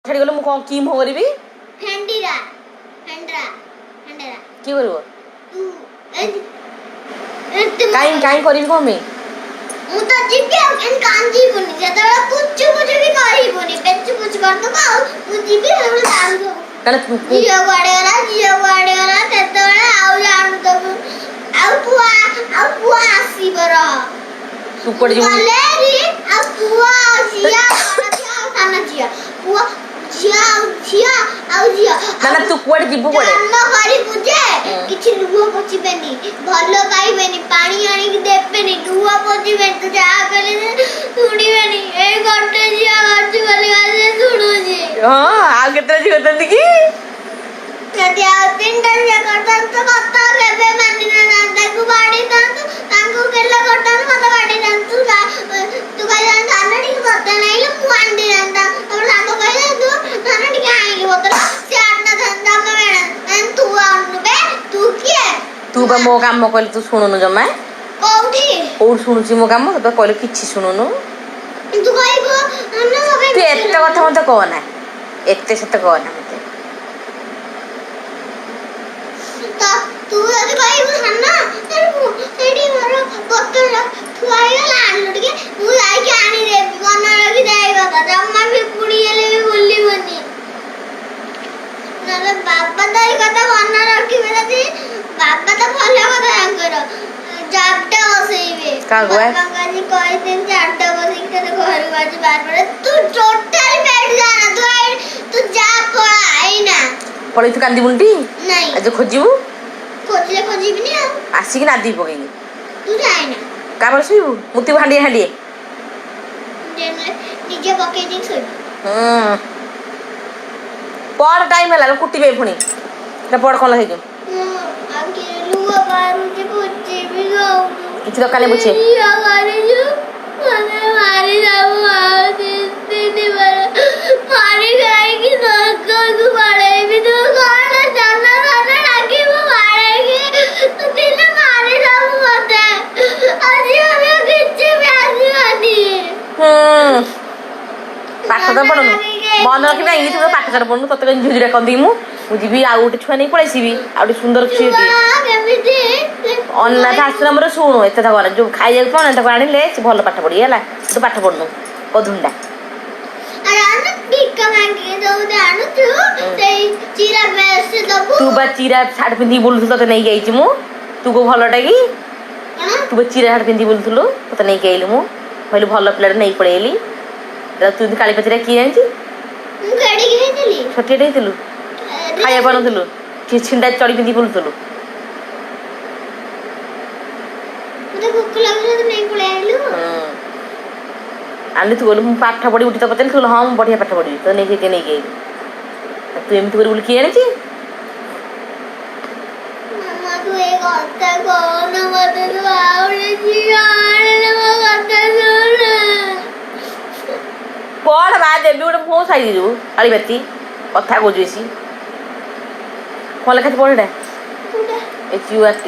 ଛାଡ଼ିଗଲେ ମୁଁ କ'ଣ କି ମୁହଁ କରିବି? ଫେଣ୍ଡିରା ଫେଣ୍ଡରା ଫେଣ୍ଡରା। କିଏ କରିବ? ତୁ ଏମିତି। କାଇଁ କାଇଁ କରିବି? କ'ଣ ପାଇଁ? ମୁଁ ତ ଯିବି ଆଉ କେମିତି କାନ୍ଦିବୁନି, ଯେତେବେଳେ ପୁଚୁ ପୁଚୁ ବି କରିବୁନି, ପେଚୁ ପୁଚୁ କରିଦବୁ। ଆଉ ମୁଁ ଯିବି ସେତେବେଳେ ଜାଣୁଥିବୁ। କାରଣ ଝିଅ କୁଆଡେ ଗଲା, ଝିଅ କୁଆଡେ ଗଲା, ସେତେବେଳେ ଆଉ ଜାଣୁଥିବୁ। ଆଉ ପୁଅ, ଆଉ ପୁଅ ଆସିବ, ରହ। ତୁ କୁଆଡେ ଯିବୁ? ଗଲେ ଆଉ ପୁଅ ଆଉ ଝିଅ, ବଡ ଝିଅ ଆଉ ସାନ ଝିଅ, ପୁଅ ଝିଅ ଆଉ ଝିଅ ଆଉ ଝିଅ। ନା ନା, ତୁ କୁଆଡେ ଯିବୁ, କୁଆଡେ? ଜନ୍ମ କରିବୁ ଯେ କିଛି ଲୁହ ପୋଛିବେନି, ଭଲ ପାଇବେନି, ପାଣି ଆଣିକି ଦେବେନି, ଲୁହ ପୋଛିବେନି, ତୁ ଯାହା କହିଲେ ଶୁଣିବେନି। ଏଇ ଗୋଟେ ଝିଅ କରିଛୁ ବୋଲି ଖାଲି ଶୁଣୁଛି। ହଁ, ଆଉ କେତେଟା ଝିଅ ଅଛନ୍ତି କି? ଯଦି ଆଉ ତିନିଟା ଝିଅ କରିଥାନ୍ତୁ, କଥା କେବେ ମାନି ନଥାନ୍ତୁ, ତାକୁ ବାଡେଇଥାନ୍ତୁ, ତାଙ୍କୁ ଗେଲ କରିଥାନ୍ତୁ, ମତେ ବାଡେଇଥାନ୍ତୁ। ତୁ କହିଥାନ୍ତୁ, "ସାନ ଟିକେ ବୋତଲ ଆଣିଲେ", ମୁଁ ଆଣି ଦେଇଥାନ୍ତି। ତାପରେ ସାଙ୍ଗ କହିଥାନ୍ତୁ, "ସାନ ଟିକେ ଆଣିଲି ବୋତଲ", ସେ ଆଣିନଥାନ୍ତା। ଆମେ ମ୍ୟାଡ଼ାମ, ତୁ ଆଣୁନୁ ବେ, ତୁ କିଏ? ତୁ ବା ମୋ କାମ କହିଲେ ତୁ ଶୁଣୁନୁ ଜମା। କୋଉଠି? କୋଉଠି ଶୁଣୁଛି ମୋ କାମ? ତୋତେ କହିଲେ କିଛି ଶୁଣୁନୁ। ତୁ କହିବୁ ନା ମୋ ପାଇଁ। ତୁ ଏତେ କଥା ମତେ କହନା, ଏତେ ସତ କହନା ମତେ। ତ ତୁ ଯଦି କହିବୁ, "ସାନ, ସେଇଠି ମୋର ବୋତଲ ଥୁଆ ହେଇଗଲା, ଆଣିଲୁ ଟିକେ", ମୁଁ ଯାଇକି ଆଣିଦେବି। ମନେ ରଖିଦେ ଏଇ କଥା, ଜମା ବି ବୁଢୀ ହେଲେ ବି ଭୁଲିବୁନି। ନହେଲେ ବାବା ତ ଏଇ କଥା ମନେ ରଖିବେ। ଯଦି ବାବା ତ ଭଲ କଥା, ତାଙ୍କର ଜାବଟା ବସେଇବେ। କାହାକୁ ବା? ବାବାଙ୍କୁ ଆଜି କହିଦେବି, ଜାବଟା ବସେଇକି ତୋତେ ଘରକୁ ଆଜି ବାହାର ପରେ। ତୁ ଟୋଟାଲି ବେଡ୍ ଯାନା, ତୁ ତୁ ଯା, ପଳା ଏଇନା। ପଳେଇ, ତୁ କାନ୍ଦିବୁନି ଟି? ନାଇଁ। ଆଜି ଖୋଜିବୁ। ଖୋଜିଲେ ଖୋଜିବିନି ଆଉ। ଆସିକି ନାଦିବି ପକେଇକି। ତୁ ଯାଏନା। କାହା ପାଖରେ ଶୋଇବୁ? ମୁତିବୁ ହାଣ୍ଡିଏ ହାଣ୍ଡିଏ। ନିଜେ ପକେଇ ଦେଇକି ଶୋଇବୁ। ହୁଁ, ପଢ, ଟାଇମ୍ ହେଲା, କୁଟିବେ ପୁଣି। ଏଟା ପଢ, କଣ ହେଇଛୁ? ମୁଁ ଆଖିରେ ଲୁହ ବାହାରୁଛି, ପୋଛିବି କହୁନୁ? କିଛି ଦରକାର ନାହିଁ ପୋଛେ। ଝିଅ କରିଛୁ, ମତେ ମାରିଦବୁ। ଆଉ 3 ଦିନ ପରେ ମାରି ଖାଇକି ସ୍ୱର୍ଗକୁ ପଳେଇବି। ତୁ କଣ ଜନ ଜନ ଡାକିବୁ ମାରିକି? ତୁ ଦିନେ ମାରିଦବୁ ମତେ, ଆଉ ଝିଅର କିଛି ବି ଆସିବନି। ହୁଁ, ପାଠ ତ ପଢୁନୁ। ମନେ ରଖିବି କାହିଁକି? ତୁ ତ ପାଠ ସାଠ ପଢୁନୁ। ତତେ କେମିତି ଝିଅ ଡାକନ୍ତି? ମୁଁ ଯିବି, ଆଉ ଗୋଟେ ଛୁଆ ନେଇ ପଳେଇ ଆସିବି, ଆଉ ଗୋଟେ ସୁନ୍ଦର ଝିଅଟିଏ। ଛୁଆ କେମିତି? ଅନାଥ ଆଶ୍ରମରେ। ଶୁଣୁ, ଏତେ କଥା କହନା। ଯୋଉ ଖାଇବାକୁ ପାଉନା, ତାକୁ ଆଣିଲେ ସେ ଭଲ ପାଠ ପଢିବ। ହେଲା, ତୁ ପାଠ ପଢୁନୁ କଧୁଣ୍ଡା। ଆରେ ଆଣୁ, ଭିକ ମାଗିକି ଯୋଉ ଆଣୁଛୁ, ସେଇ ଚିରା ଡ୍ରେସ ଦବୁ। ତୁ ବା ଚିରା ସାର୍ଟ ପିନ୍ଧିକି ବୁଲୁଥିଲୁ, ତତେ ନେଇକି ଆଇଛି ମୁଁ। ତୁ କୋଉ ଭଲଟା କି? କଣ? ତୁ ବା ଚିରା ସାର୍ଟ ପିନ୍ଧିକି ବୁଲୁଥିଲୁ, ତତେ ନେଇକି ଆଇଲି ମୁଁ। କହିଲି ଭଲ ପିଲାଟା, ନେଇକି ପଳେଇ ଆଇଲି। ତୁ ଏମିତି କାଳି ପାଚିରା, କିଏ ଜାଣିଛି? ମୁଁ କେଡ଼ିକି ହେଇଥିଲି? ଛୋଟିଆଟେ ହେଇଥିଲୁ, ଖାଇବା ପାଉନଥିଲୁ, ଛିଣ୍ଡା ଚଡ଼ି ପିନ୍ଧିକି ବୁଲୁଥିଲୁ। ମତେ ଭୋକ ଲାଗୁଥିଲା, ତୁ ନେଇକି ପଳେଇ ଆଇଲୁ। ହୁଁ, ଆଣିଲି। ତୁ କହିଲୁ, "ମୁଁ ପାଠ ପଢ଼ି ଉଠି", ତ ପଚାରିଲି, ତୁ କହିଲୁ, "ହଁ, ମୁଁ ବଢ଼ିଆ ପାଠ ପଢ଼ିବି।" ତ ନେଇକି ନେଇକି ଆଇଲି। ଆଉ ତୁ ଏମିତି କରିବୁ ବୋଲି କିଏ ଜାଣିଛି? ମାମା, ତୁ ଏ କଥା କହୁନ ମତେ। ତୁ ଆହୁରି ଝିଅ ଆଣିଲେ ମୋ କଥା ଶୁଣ। ପଢ଼ ବା, ଦେବି ଗୋଟେ ମୁହଁ ସାଇ ଦେଇଯିବୁ। କାଳିବାତି କଥା କହୁଛୁ ବେଶୀ। କ'ଣ ଲେଖା ଅଛି ପଢ଼ ଏଇଟା। କୋଉଟା? H U R T.